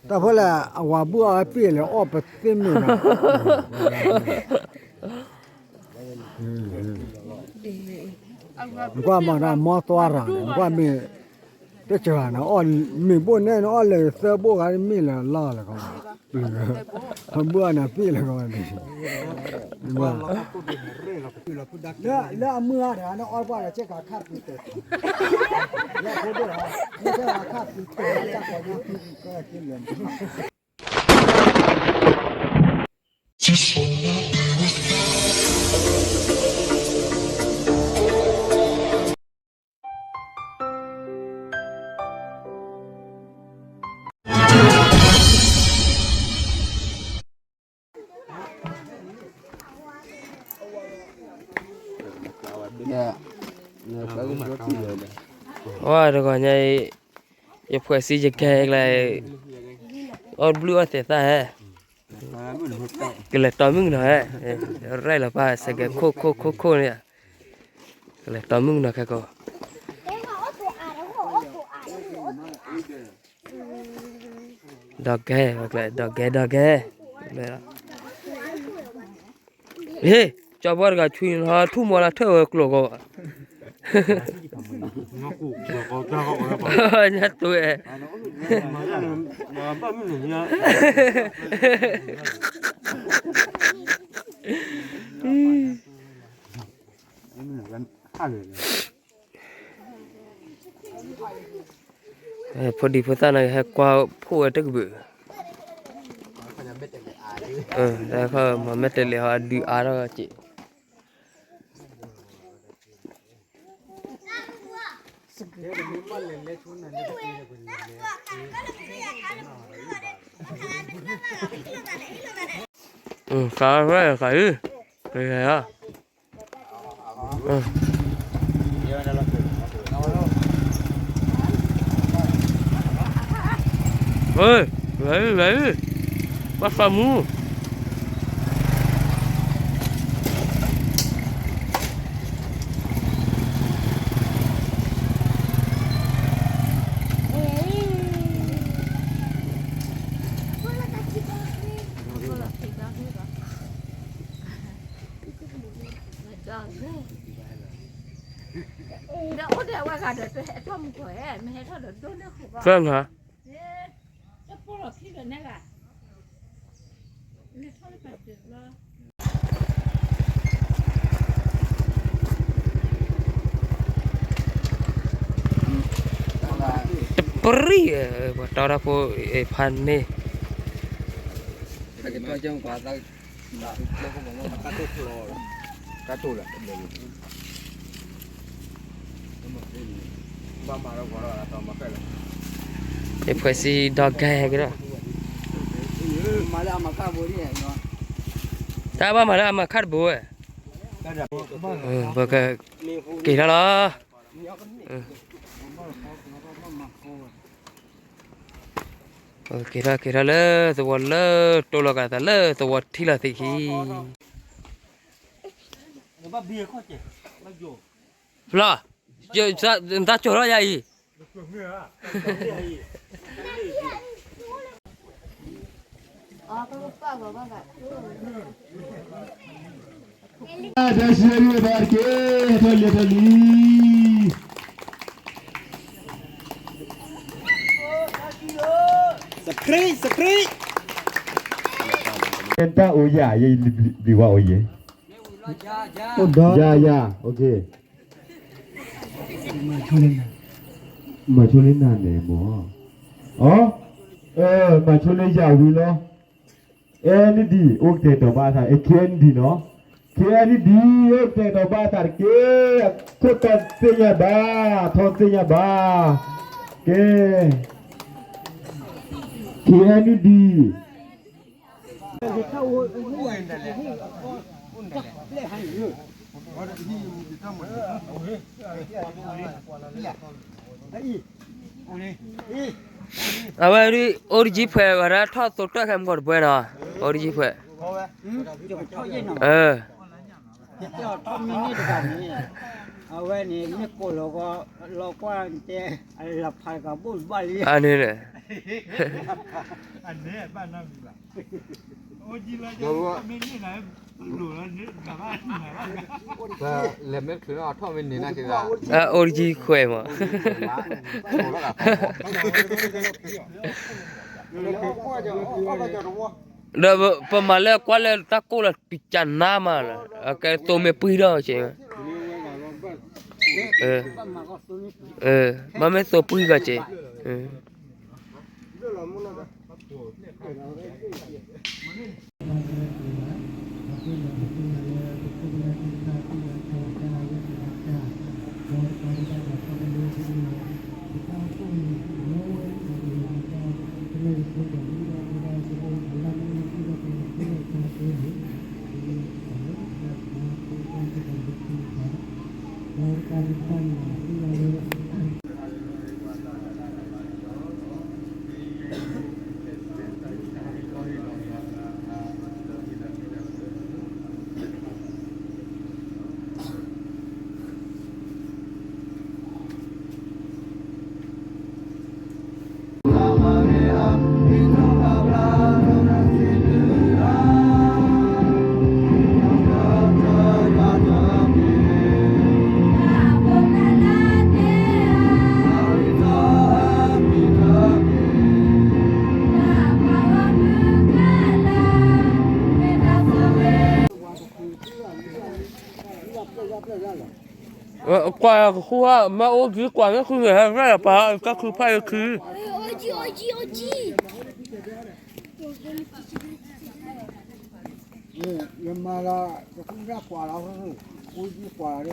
တၢ်ဖိလဲၣ် အဝၤဘူၣ်အီၣ်ဝဲပ့ၢ်လဲၣ် အီၣ်ပသ့ၣ်မ့ၢ်နီၤ, နကွၢ်မၤတၢ်မီၢ်သွါရၤန့ၣ် နကွၢ်မ့ၢ် တစှၤန့ၣ် အီၣ်မ့ၢ်ဘိၣ်နဲၣ်န့ၣ် အီၣ်လၢသၢဘိၣ်ဂၤမ့ၢ်လၢလီၢ်လၢကီး, အဘူၣ်အီၣ်န့ၣ်ပ့ၢ်လၢကီးန့ၣ် လၢအမုၢ်အါတဂၤန့ၣ် အီၣ်ပှၢ်ဒီး ကဲခါခါပူၤတၢၢ်, လၢဖိဒိၣ်ဧါ, ကဲခါခါပူၤတၢၢ် တၢ်ကီညါကကဲလၢာ် ဝါတဂီၤညါအံၤ ယဖှဲးစံယကဲကျဲ အီၣ်ဘျုးအီၣ်သဲးသၣ်ဟဲ ကလဲၤတီမုၣ်ကနီၤဟဲ ရဲၣ်လီၤပၢ်စဲးကဲခိၣ်ခိၣ်ခိၣ်ခိၣ်န့ၣ် ကလဲၤတီမုၣ်ကနီၤခဲကိာ် ဒီးကဲ ဒီးကဲ ဒီးကဲ ဟ့ၣ် ကၠီဘီတဂၤဆွံလီၤ ထူၣ်မီလၢထၢၣ်ဝဲကျိၤကီး ညါတူဝဲ ဖိဒံဖိသၣ်န့ၣ် ဟဲကွၢ်ဖှိၣ်ဝဲတကဘုး, တၢ်ခီမၤမဲာ်တဲးလဲးဟီ အဒုးအါထီၣ်က့ၤ စးဝဲစးအံၤ, ဝဲအံၤ ဝဲအံၤ, ဘၣ်သးမူ ဒီးအိၣ်ဒီးဝဲဂၤဒီး တၢ်မူကီၢ်ဧဲ မ့ၢ်ဟဲထီၣ်ဒီးဒိၣ်န့ၢ်ဃုာ်ဘၣ်, ဖဲမဟါ ပရံၣ်, ပှၤတီတၢ်ဖိဖးန့ၢ် ယဖှဲးစံဒီဂၤကဒီး, တၢ်ဘၣ်မၤလၢအမၤခါတဘိဝဲ, ပကက့ၤထီၣ်လီၤ. က့ၤထီၣ်က့ၤထီၣ်လၢသဝီလၢ တိၢ်လီၤကးသးလၢသဝီထံလီၤသံးခံ, ဖျီ, နတၢ်ကၠီၤထီၣ်ယၤအံၤ တၢ်ဆၢဂ့ၤဘၣ်တက့ၢ်, ဟဲထီၣ်လံ ဟဲထီၣ်လံ. တၢ်အိၣ်ယၤ ယဘျံးဝါအိၣ်ယဲ, ယၤ ယၤ okay. မၤဆိလၢနၤန့ၣ်မ့ၢ်, အၢ မၤဆိလၢယၤဝံၤလီၤ. အဲန့ၣ်ဒံး အိၣ်ကတဲာ်ကတီၤဘၣ်အသး အဲ ခဲအံၤန့ၣ်ဒံးနီၤ, ခဲအံၤန့ၣ်ဒံး အိၣ်ကတဲာ်ကတီၤဘၣ်အသးတက့ၢ်, ခိၣ်တီသ့ၣ်ညါဘၣ် ထီသ့ၣ်ညါဘၣ်, ကဲ ခဲအံၤန့ၣ်ဒံး အဝဲဒ် အိၣ်တယံၤဖှဲး ဝဲဒၣ်ထီၣ်သိတၢၢ်ခဲမုၢ်ကီၢ်တပှဲၤနီၤ, အိၣ်တယံၤဖှဲး, အၢ အဝဲန့ၣ် မ့ၢ်ကိးလီၤကီး လီၤကွၢ်တဲ အလီၤဖးတကးဘိၣ်တဘၣ်လံ အန့ၣ်န့ၣ် အန့ၣ်ဘၣ်နီတမံၤဘၣ်. အိၣ်ကံလၢ မ့ၢ်န့ၢ်နၤ လိၤလီၤန့ၣ် လဲၤမ့ၢ်ချုးနီၢ်ထီၣ်မ့ၢ်န့ၢ်နၤက့ၤဘၣ်. အိၣ်ကံခွဲးမး. ဒီးပမၤလၢကွၢ်လၢတၢ်ကိၢ်လီၤ ပကနါမးလီၤ အကဲသိမ့ၢ်ပှံၢ်ဒီးက့ၤ မ့ၢ်သိပှံၢ်ကီးက့ၤ ကွၢ်ကဃူ မ့ၢ်အိၣ်ကံကွၢ်က့ၤဃုဂ့ၤ ဟဲရၢၢ်ပှၤကခုဖးယခု ယမၤလၢ ယဃုရၢ်ကွၢ်လီၤ အိၣ်ကံကွၢ်လီ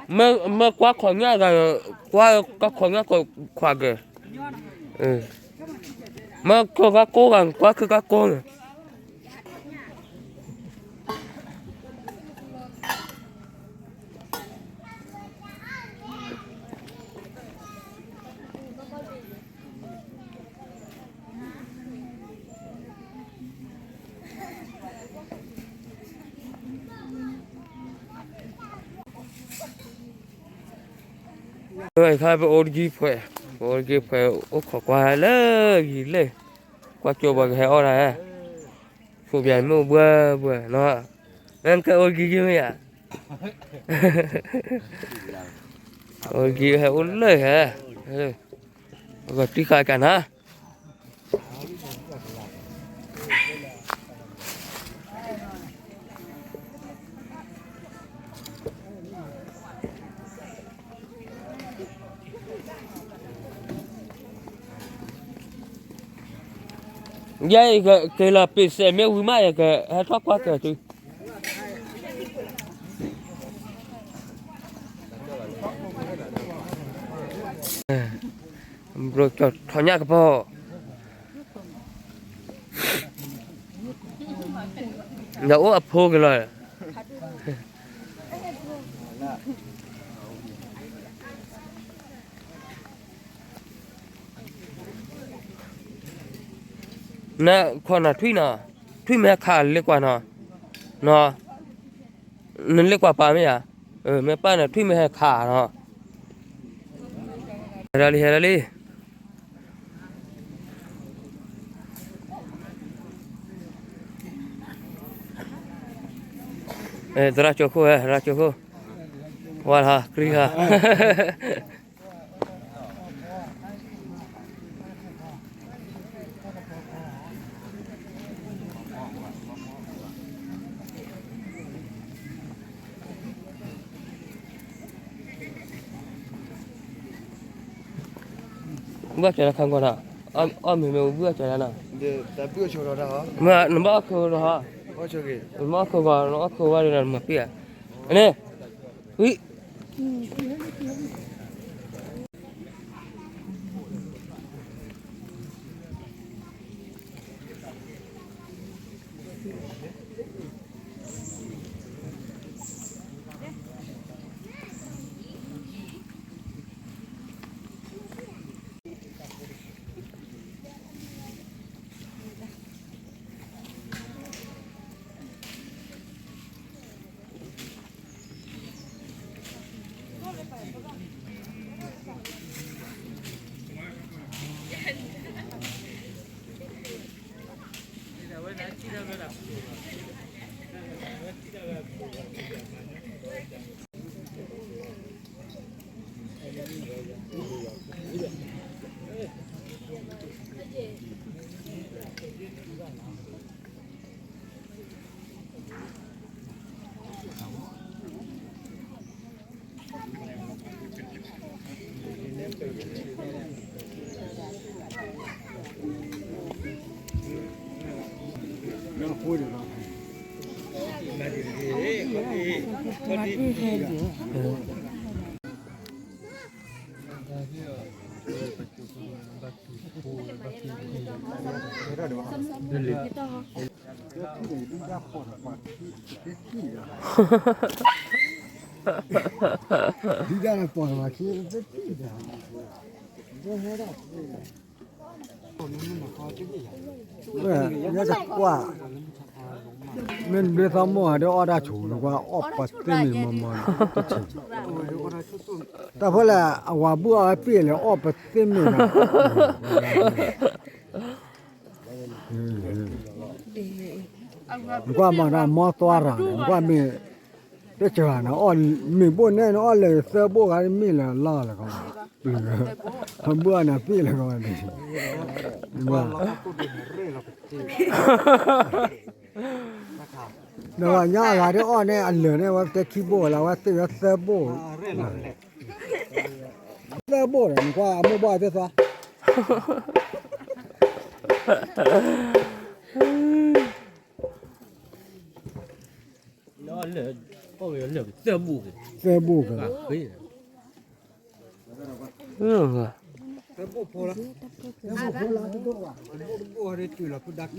ၤ မ့ၢ်ကွၢ်ခီညၣ်ဂၤ ကွၢ်ကီခီညၣ်ကီခွါက့ၤ, မ့ၢ်ခိၣ်ကါကိးဂၤ ကွၢ်ခုၣ်ကါကိးန့ၣ် ခါပအိၣ်တကံၢ်ဖှဲး, ပအိၣ်တကံၢ်ဖှဲး အိၣ်ခိးကွၢ်လၢဂံၢ်လဲၢ်, ကွၢ်ကၠိပှၤကဟဲအီၣ်တၢ်, ဖိပၠးမ့ၢ်အိၣ်ဘှၢဘှၢနီၤ, မ့ၢ်ကဲအိၣ်တကံၢ်ကံၢ်မ့ၢ်ယၤ, အိၣ်တကံၢ်ဟဲအိၣ်လၢဟဲ, ပကတံၢ်ဃာ်ကနၤ ယဲအံၤက့ၤလီၤပ့ၤစဲးမ့ၢ်ဝံၤမး ယကဟဲထီၣ်ကွၢ်က့ၤသု, ဘျီကၠီထီၣ်ညၣ်ကပီၤ, ဒီးအိၣ်အဖိကလီၤ, နခိၣ်နၤထွံၣ်နီၤ, ထွံၣ်မ့ၢ်ဟဲခးလ့ကွၢ်နီၤ, နလ့ကွၢ်ပာ်မ့ၢ်ဧါ, မ့ၢ်ပာ်န့ၣ်ထွံၣ်မ့ၢ်ဟဲခးနီၤ, ဟဲလီၤလံ ဟဲလီၤလံ. သရၣ်ကၠိခိၣ်ဝဲ သရၣ်ကၠိခိၣ်, ဝါလီၤ ကြံဟါ ဘၣ်ကၠီၤလၢခါကွၢ်နီၤ, အီၣ်မ့ၤမ့ၢ်ဘၣ်ကၠီၤလၢနီၤ, နဘၣ်အီၣ်ခိၣ်ဒီးဟီ, နဘၣ်အီၣ်ခိၣ်ဂီၤ နအီၣ်ခိၣ်ဝါဒီးနမၤပှံၢ်ဧါ, န့ၣ်, ဝံၤ မ့ၢ် ယဲတကွၢ်, မ့ၢ်ဘျ့သီမိၢ်ဂၤဒီးအီၣ်တၢ်ဆိး နကွၢ်အီၣ်ပသ့ၣ်မ့ၢ်မီမီ, တၢ်ဖိလဲၣ် အဝၤဘုၣ်အီၣ်ဝဲပ့ၢ်လဲၣ် အီၣ်ပသ့ၣ်မ့ၢ်ဒီး နကွၢ်မၤတၢ်မီၢ်သွါရၤန့ၣ် နကွၢ်မ့ၢ် တစှၤန့ၣ် အီၣ်မ့ၢ်ဘိၣ်န့ၣ် နအီၣ်လၢသၢဘိၣ်ဂၤမ့ၢ်လၢလီၢ်လၢကီး, ဘုၣ်အီၣ်န့ၣ်ပ့ၢ်လၢကီးန့ၣ်, ဒီးညါအဂၤဒ်အီၣ်န့ၣ် အလၢာ်န့ၣ် အဝဲပတဲခံဘိၣ်လၢ အဝဲသ့ၣ်ဝဲသၢဘိၣ်, သၢဘိၣ်ဒီး နကွၢ်အမိၢ်ဘၣ်သ့ၣ်သီ သၢဘိၣ်က့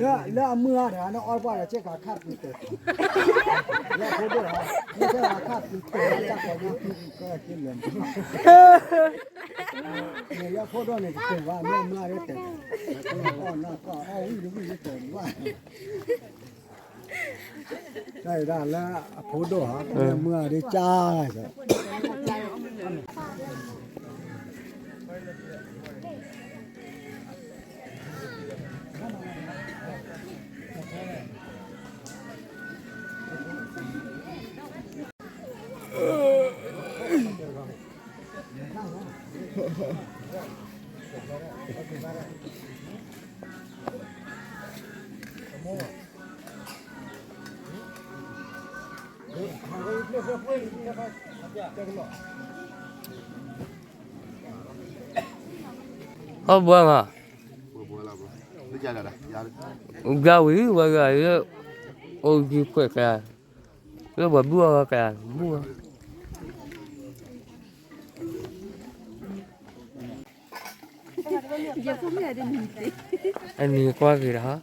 ၤ, လၢအမုၢ်အါတဂၤန့ၣ် အီၣ်ဘၣ်ဒီးစ့ၢ်ကီးခၣ်ပူၤတဲာ်, လၢအဖိဒိၣ်ဧါ, မ့ၢ်စ့ၢ်ကီးခၣ်ပူၤတဲာ် လၢတၢ်ကီညါဖုကကဲက့ၤလဲၣ်, မ့ၢ်လၢအဖိဒိၣ်န့ၣ် ကတဲာ်ဘၣ် မ့ၢ်အမုၢ်အါတဂၤတဲာ်, အီၣ်နီၢ်ကီၢ်အီၣ်ဝံၣ်တဝံၣ်တဲာ်ဘၣ် တၢ်အံၤဒၣ်လၢအဖိဒိၣ်ဧါ, မ့ၢ်မုၢ်အါဒ်ကၢ်, ဟီၣ်ဘှီဂၤ, ဘၣ်ဝံၤဝဲဂၤလၢ အိၣ်ယုၢ်ခွဲးကဲ, လၢပှၤဘုၣ်အီၣ်ဝဲကဲ, ဘုၣ်အီၣ် အနံၤကွၢ်က့ၤဒီးဟါ